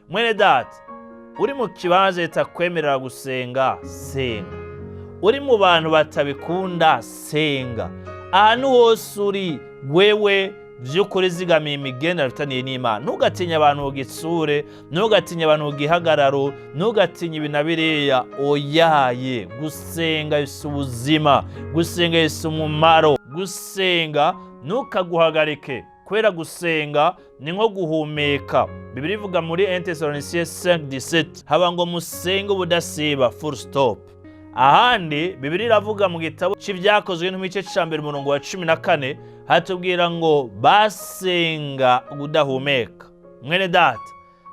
Mwene data, uri mu kibanza kitakwemerera gusenga, senga. Uri mu bantu batabikunda, senga. Ahantu hose uri wewe, by'ukuri zigamiye imigenderanire ufitaniye n'Imana. Ntugatinye abantu mu gitsure, ntugatinye abantu mu gihagararo, ntugatinye ibi na biriya. Oyaye, gusenga bisa ubuzima, gusenga bisa umumaro. Gusenga ntukaguhagarike, kubera gusenga ni nko guhumeka. Bibiliya ivuga muri 1 Thessaloniciens 5:17 haba ngo musenge ubudasiba, full stop. Ahandi Bibiliya iravuga mu gitabo c'Ibyakozwe n'igice ca mbere, umurongo wa 14, hatubwira ngo basenga ubudahumeka. Mwene data,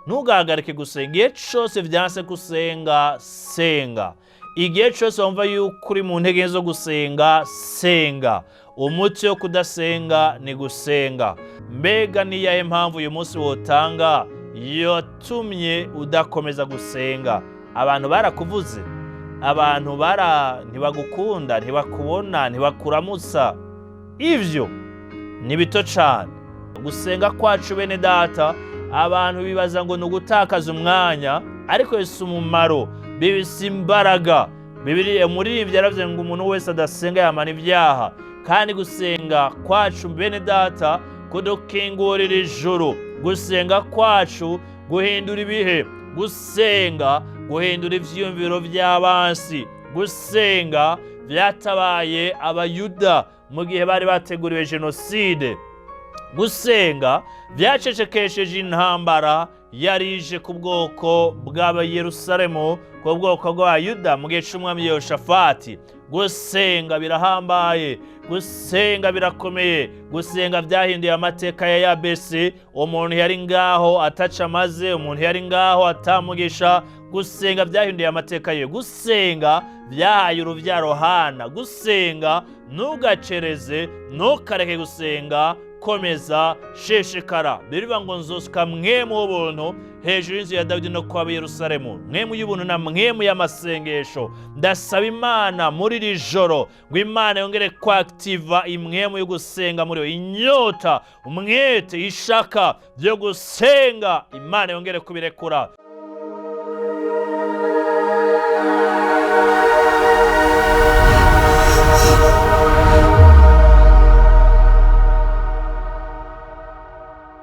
ntugahagarike gusenga. Igihe cose vyanse gusenga, senga. Igihe cose wumva yuko uri mu ntege zo gusenga, senga. Umuti wo kudasenga ni gusenga. Mbega niyahe mpamvu uyu munsi wotanga yatumye udakomeza gusenga? Abantu barakuvuze, abantu bara ntibagukunda, ntibakubona, ntibakuramutsa. Ivyo ni bito cane. Gusenga kwacu, bene data, abantu bibaza ngo ni ugutakaza umwanya, ariko bifise umumaro, bifise imbaraga. Bibiliya, umuririmbyi yaravuze ngo umuntu wese adasenga yamana ibyaha. Kandi gusenga kwacu, bene data, kudukingurira ijuru. Gusenga kwacu guhindura ibihe. Gusenga guhindura ivyiyumviro vy'abansi. Gusenga vyatabaye Abayuda mu gihe bari bateguriwe jenoside. Gusenga vyacecekesheje intambara yari ije ku bwoko bw'Abayerusalemu, ku bwoko bw'Abayuda mu gihe c'umwami Yehoshafati. Gusenga birahambaye, gusenga birakomeye. Gusenga vyahinduye amateka ya Yabesi, umuntu yari ngaho ataca amaze, umuntu yari ngaho atamugisha. Gusenga vyahinduye amateka ye. Gusenga vyahaye uruvyaro Hana. Gusenga, ntugacereze, ntukareke gusenga, komeza, shishikara. Birivuga ngo nzosuka mpwemu w'ubuntu hejuru y'inzu ya Dawidi no kwa Yerusalemu, mpwemu y'ubuntu na mpwemu y'amasengesho. Ndasaba Imana muri iri joro ngo Imana yongere kwakitiva impwemu yo gusenga muri yo, inyota, umwete, ishaka byo gusenga, Imana yongere kubirekura.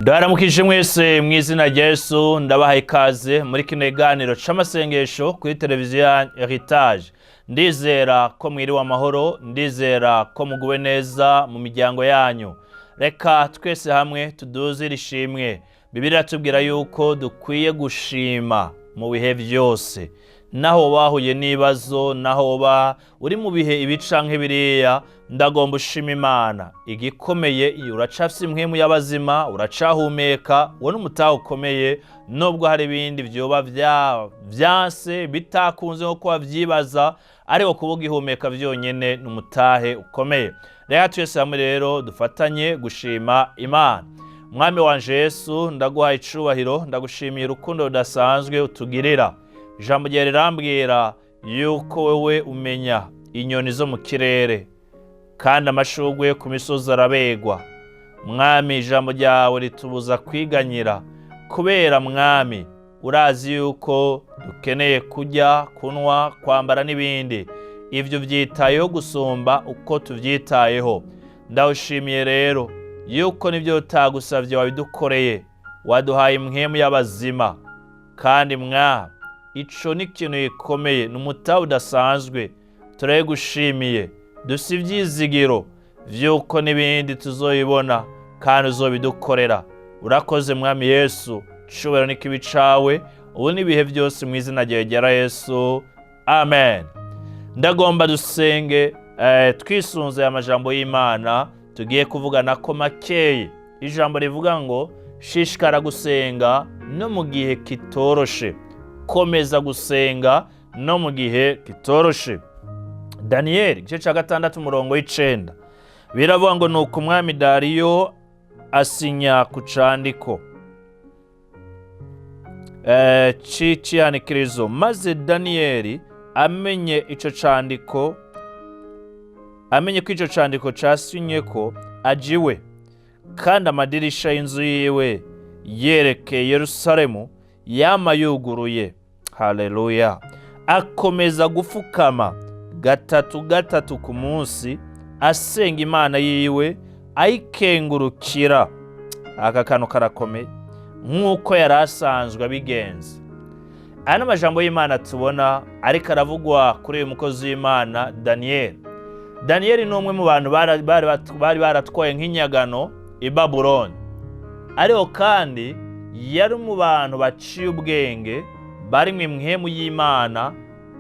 Ndaramukije mwese mu izina rya Yesu. Ndabaha ikaze muri kino kiganiro c'amasengesho kuri televiziyo ya Heritage. Ndizera ko mwiriwe amahoro, ndizera ko muguwe neza mu miryango yanyu. Reka twese hamwe tuduze iri shimwe. Bibiliya iratubwira yuko dukwiye gushima mu bihe byose. Naho wahuye n'ibibazo, naho uba uri mu bihe ibi canke biriya, ndagomba ushima Imana. Igikomeye, uracafise impwemu y'abazima, uracahumeka, uwo ni umutahe ukomeye. Nubwo hari ibindi vyoba vyanse, bitakunze nko wavyibaza, ariko kuba ugihumeka vyonyene ni umutahe ukomeye. Reka twese hamwe rero dufatanye gushima Imana. Mwami wanje Yesu, ndaguhaye icubahiro, ndagushimiye urukundo rudasanzwe utugirira. Ijambo ryawe rirambwira yuko wewe umenya inyoni zo mu kirere, kandi amashurwe yo ku misozi arabegwa. Mwami, ijambo ryawe ritubuza kwiganyira, kubera Mwami urazi yuko dukeneye kurya, kunywa, kwambara n'ibindi. Ibyo byitayeho gusumba uko tubyitayeho. Ndawushimiye rero yuko nibyo utagusabye wabidukoreye, waduhaye impwemu y'abazima. Kandi mwa ico ni ikintu gikomeye, ni umutahe udasanzwe. Turabigushimiye, dufise ivyizigiro vy'uko n'ibindi tuzoyibona kandi uzobidukorera. Urakoze Mwami Yesu, icubahiro n'ikibi cawe ubu n'ibihe byose, mu izina ryawe ryera Yesu, amen. Ndagomba dusenge twisunze amajambo y'Imana tugiye kuvugana ko makeyi. Ijambo rivuga ngo shishikara gusenga no mu gihe kitoroshe, komeza gusenga no mu gihe kitoroshe. Daniyeli igice cya 6, umurongo w'9, biravuga ngo nuko umwami Dariyo asinya ku candiko c'icihanikirizo, maze Daniyeli amenye ico candiko, amenye ko ico candiko casinye ko ajiwe, kandi amadirisha y'inzu yiwe yerekeye Yerusalemu. yama yuguruye. Haleluya! Akomeza gufukama gatatu gatatu ku munsi, asenga Imana yiwe, ayikengurukira. Aka kantu karakomeye, nk'uko yari asanzwe abigenza. Aya ni amajambo y'Imana tubona ariko aravugwa kuri uyu mukozi w'Imana Daniyeli. Daniyeli ni umwe mu bantu bari baratwaye nk'inyagano i Babuloni, ariko kandi yari mu bantu baciye ubwenge, bari mu impwemu y'Imana,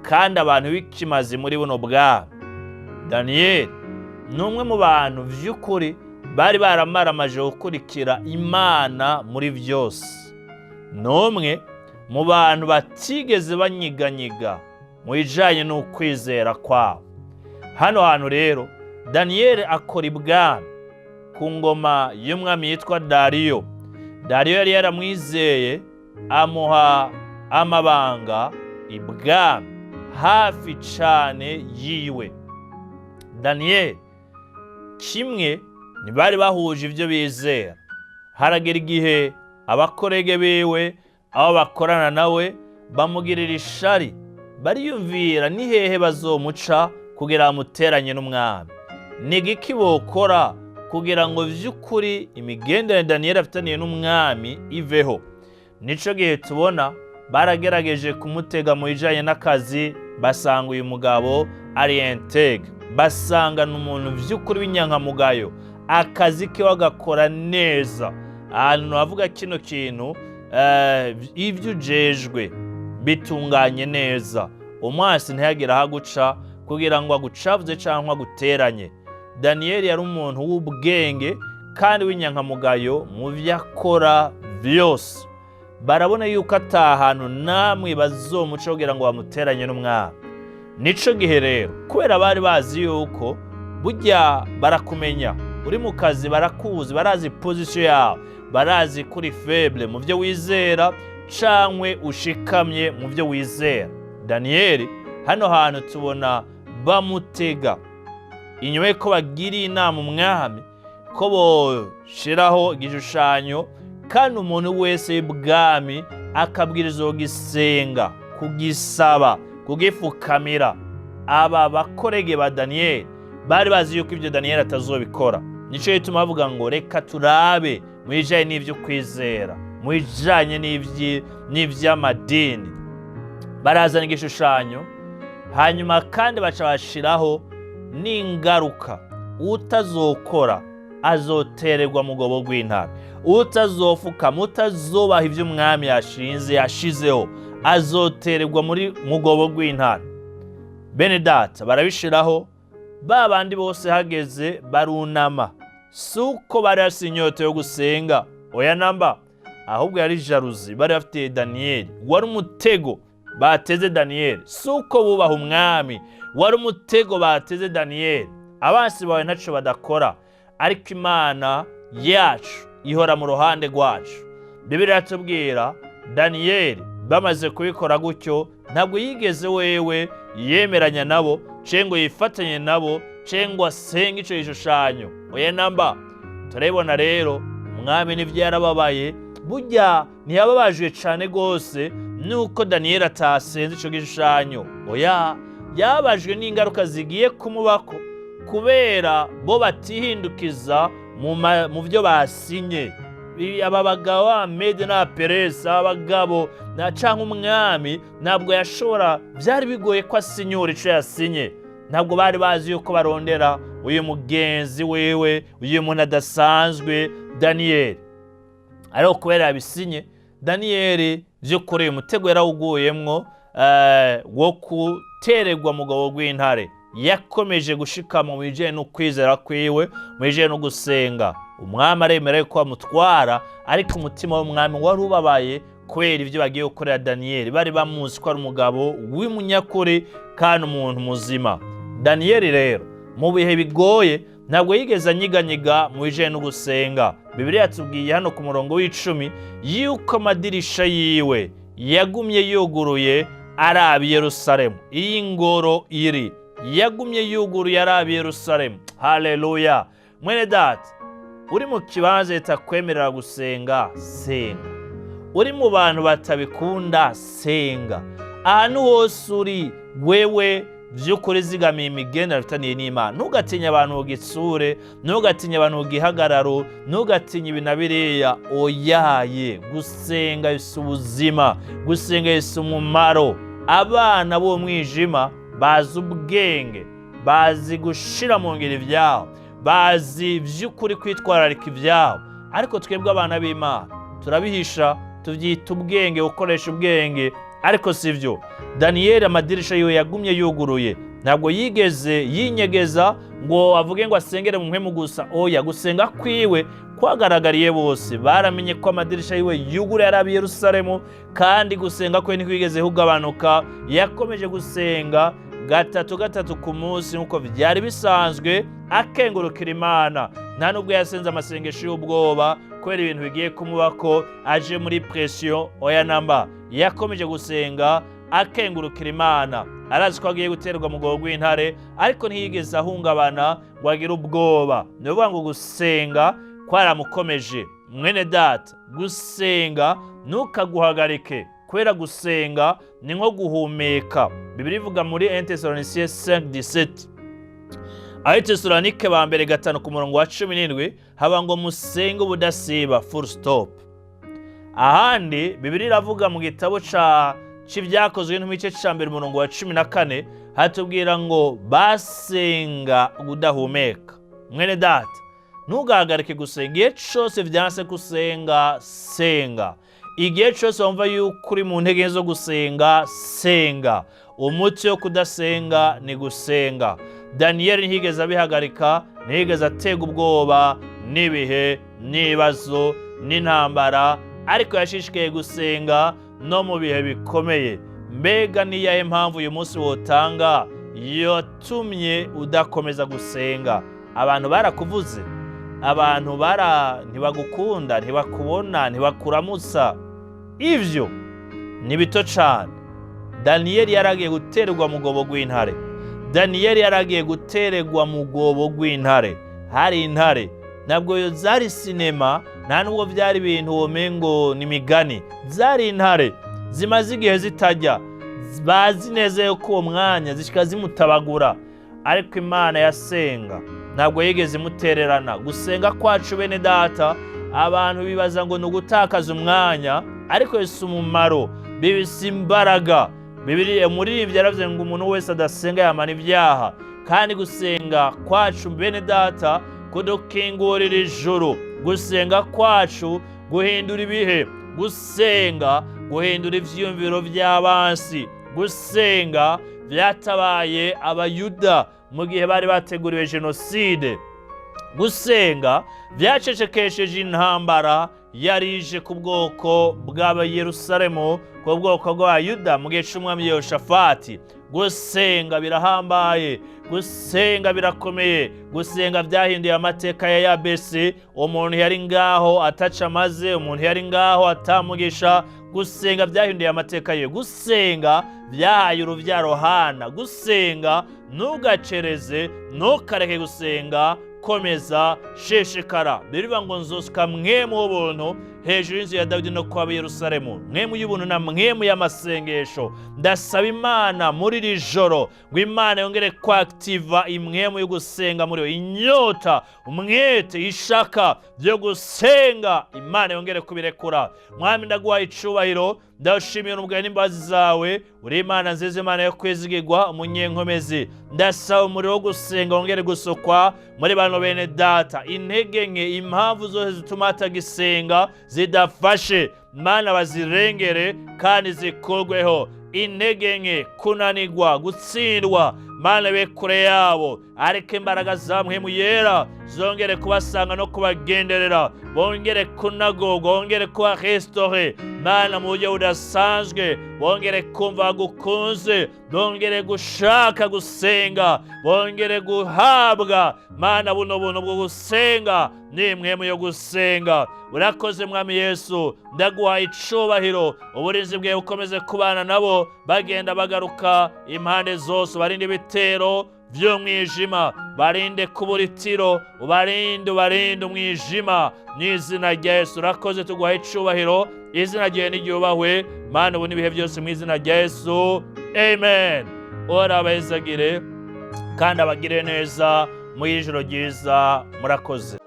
kandi abantu b'ikimazi muri buno bwami. Daniyeli ni umwe mu bantu vy'ukuri bari baramaramaje gukurikira Imana muri vyose. Ni umwe mu bantu batigeze banyiganyiga mu bijanye n'ukwizera kwabo. Hano hantu rero Daniyeli akora ibwami ku ngoma y'umwami yitwa Dariyo. Dariyo yari yaramwizeye, amuha amabanga ibwami hafi cane yiwe. Daniyeli kimwe ntibari bahuje ibyo bizera. Haragera igihe abakorege biwe, abo bakorana nawe, bamugirira ishari, bariyumvira ni hehe bazomuca kugira bamuteranye n'umwami, ni igiki bokora kugira ngo vy'ukuri imigenderanire Daniyeli afitaniye n'umwami iveho. Nico gihe tubona baragerageje kumutega mu bijanye n'akazi, basanga uyu mugabo ari intègre, basanga ni umuntu vy'ukuri w'inyankamugayo, akazi kiwe agakora neza. Ahantu bavuga kino kintu, ivyo ujejwe bitunganye neza, umwasi ntihagire aho aguca kugira ngo agucavuze cyangwa aguteranye. Daniyeli yari umuntu w'ubwenge kandi w'inyankamugayo mu byo akora byose. Barabona yuko ata hantu namwe bazomuca kugira ngo bamuteranye n'umwami. Nico gihe rero, kubera bari bazi yuko burya barakumenya uri mu kazi, barakuzi, barazi position yawe, barazi kuri faible mu byo wizera cankwe ushikamye mu byo wizera. Daniyeli hano hantu tubona bamutega inyuma yuko bagiriye inama umwami ko boshiraho igishushanyo, kandi umuntu wese w'ibwami akabwirizwa kugisenga, kugisaba, kugifukamira. Aba bakorege ba Daniyeli bari bazi yuko ibyo Daniyeli atazobikora. Nico gituma bavuga ngo reka turabe mu bijanye n'ivyo kwizera, mu bijanye n'ivy'amadini. Barazana igishushanyo, hanyuma kandi baca bashiraho n'ingaruka: utazokora azotererwa mu rwobo rw'intare, utazofukama, utazobaha ivyo umwami yashinze yashizeho, azotererwa muri mu rwobo rw'intare. Bene data, barabishiraho, ba bandi bose hageze barunama. Si uko bari bafise inyota yo gusenga, oya namba, ahubwo yari jalousie bari bafitiye Daniyeli, wari umutego bateze Daniyeli. Si uko bubaha umwami, wari umutego bateze Daniyeli. Abansi bawe ntaco badakora, ariko Imana yacu ihora mu ruhande rwacu. Bibiliya iratubwira Daniyeli bamaze kubikora gutyo, ntabwo yigeze wewe yemeranya nabo, cengo yifatanye nabo, cengo asenge ico gishushanyo, oya namba. Turabibona rero umwami n'ivyo yarababaye. Burya ntiyababajwe cane rwose nuko Daniyeli atasenze ico gishushanyo, oya, yababajwe n'ingaruka zigiye kumubako kubera bo batihindukiza mu byo basinye. Aba bagabo Amede n'Abaperesi, aba bagabo na canke umwami ntabwo yashobora, byari bigoye ko asinyura ico yasinye. Ntabwo bari bazi yuko barondera uyu mugenzi wiwe, uyu muntu adasanzwe Daniyeli. Ariko kubera yabisinye, Daniyeli by'ukuri uyu mutego yarawuguyemwo wo gutererwa mu rwobo rw'intare. Yakomeje gushikama mu bijanye no kwizera kwiwe, mu bijanye no gusenga. Umwami aremera yuko bamutwara, ariko umutima w'umwami wari ubabaye kubera ibyo bagiye gukorera Daniyeli. Bari bamuzi ko ari umugabo w'umunyakuri kandi umuntu muzima. Daniyeli rero mu bihe bigoye ntabwo yigeze anyiganyiga mu bijanye no gusenga. Bibiliya yatubwiye hano ku murongo w'10 yuko amadirisha yiwe yagumye yuguruye araba i Yerusalemu. Iyi ngoro iri yagumye yuguruye araba i Yerusalemu. Haleluya! Mwene data, uri mu kibanza kitakwemerera gusenga, senga. Uri mu bantu batabikunda, senga. Ahantu hose uri wewe, by'ukuri zigamiye imigenderanire ufitaniye n'Imana. Ntugatinye abantu ku gitsure, ntugatinye abantu ku gihagararo, ntugatinye ibi na biriya. Oyaye, gusenga bisa ubuzima, gusenga bisa umumaro. Abana b'umwijima bazi ubwenge, bazi gushira mu ngiro ibyabo, bazi by'ukuri kwitwararika ibyabo. Ariko twebwe abana b'Imana turabihisha, tubyita ubwenge, gukoresha ubwenge, ariko si byo. Daniyeli amadirisha yiwe yagumye yuguruye, ntabwo yigeze yinyegeza ngo avuge ngo asengere mu mpemu gusa. Oya, gusenga kwiwe kwagaragariye bose, baramenye ko amadirisha yiwe yuguruye ari ab'i Yerusalemu, kandi gusenga kwe ntikwigeze kugabanuka. Yakomeje gusenga gatatu gatatu ku munsi nk'uko byari bisanzwe, akengurukira Imana. Nta nubwo yasenze amasengesho y'ubwoba kubera ibintu bigiye kumubako, aje muri pression. Oya namba, yakomeje gusenga akengurukira Imana. Arazi ko agiye guterwa mu rwobo rw'intare, ariko ntiyigeze ahungabana ngo agire ubwoba. Ni ukuvuga ngo gusenga kwaramukomeje. Mwene data, gusenga ntukaguhagarike, kubera gusenga ni nko guhumeka. Bibiliya ivuga muri 1 Thessaloniciens 5:17, aho Tesalonike ba mbere 5 ku murongo wa 17 haba ngo musenge ubudasiba, full stop. Ahandi Bibiliya iravuga mu gitabo ca c'Ibyakozwe n'igice ca mbere, umurongo wa 14, hatubwira ngo basenga ubudahumeka. Mwene data, ntugahagarike gusenga. Igihe cose vyanse gusenga, senga. Igihe cose wumva yuko uri mu ntege zo gusenga, senga. Umuti wo kudasenga ni gusenga. Daniyeli ntiyigeze abihagarika, ntiyigeze atega ubwoba n'ibihe, n'ibibazo, n'intambara, ariko yashishikaye gusenga no mu bihe bikomeye. Mbega niyahe mpamvu uyu munsi wotanga yatumye udakomeza gusenga? Abantu barakuvuze, abantu bara ntibagukunda, ntibakubona, ntibakuramutsa. Ivyo ni bito cane. Daniyeli yaragiye guterwa mu rwobo rw'intare. Daniyeli yaragiye gutererwa mu rwobo rw'intare. Hari intare, ntabwo zari sinema, nta nubwo byari ibintu womengo ni imigani. Zari intare zimaze igihe zitajya, bazi neza yuko uwo mwanya zishika zimutabagura. Ariko Imana yasenga ntabwo yigeze imutererana. Gusenga kwacu, bene data, abantu bibaza ngo ni ugutakaza umwanya, ariko bisa umumaro, bibisa imbaraga. Bibiliya, umuririmbyi yaravuze ngo umuntu wese adasenga yamana ibyaha. Kandi gusenga kwacu, bene data, kudukingurira ijuru. Gusenga kwacu guhindura ibihe. Gusenga guhindura ivyiyumviro by'abansi. Gusenga byatabaye Abayuda mu gihe bari bateguriwe jenoside. Gusenga byacecekesheje intambara yari ije ku bwoko bw'Abayerusalemu, ku bwoko bw'Abayuda mu gihe c'umwami Yehoshafati. Gusenga birahambaye, gusenga birakomeye. Gusenga byahinduye amateka ya Yabesi, umuntu yari ngaho ataca amaze, umuntu yari ngaho atamugisha. Gusenga byahinduye amateka ye. Gusenga byahaye urubyaro Hana. Gusenga, ntugacereze, ntukareke gusenga, komeza, shishikara. Birivuga ngo nzosuka mpwemu w'ubuntu hejuru y'inzu ya Dawidi no kwa Yerusalemu, mpwemu y'ubuntu na mpwemu y'amasengesho. Ndasaba Imana muri iri joro ngo Imana yongere kwakitiva impwemu yo gusenga muri yo, inyota, umwete, ishaka byo gusenga, Imana yongere kubirekura. Mwami, ndaguhaye icubahiro, ndashimiye ubwawe n'imbabazi zawe. Uri Imana nziza, Imana yo kwizigirwa, umunyenkomezi. Ndasaba umuriro wo gusenga wongere gusukwa muri bano bene data. Intege nke, impamvu zose zituma hatagisenga zidafashe, Mana bazirengere kandi zikurweho. Intege nke, kunanirwa, gutsindwa, Mana be kure yabo, ariko imbaraga za Mpwemu Yera zongere kubasanga no kubagenderera, bongere kunagurwa, bongere kuba restauré, Mana, mu buryo budasanzwe, bongere kumva bagukunze, bongere gushaka gusenga, bongere guhabwa, Mana, buno buntu bwo gusenga n'impwemu yo gusenga. Urakoze Mwami Yesu, ndaguhaye icubahiro. Uburinzi bwawe bukomeze kubana nabo bagenda bagaruka impande zose, barinde ibitero. Vy'umwijima, barinde kubura itiro, ubarinde, ubarinde umwijima mu izina rya Yesu. Urakoze, tuguhaye icubahiro, izina ryawe niryubahwe, Mana, ubu n'ibihe byose, mu izina rya Yesu, amen. Uhoraho abahezagire kandi abagire neza mu ijoro ryiza. Murakoze.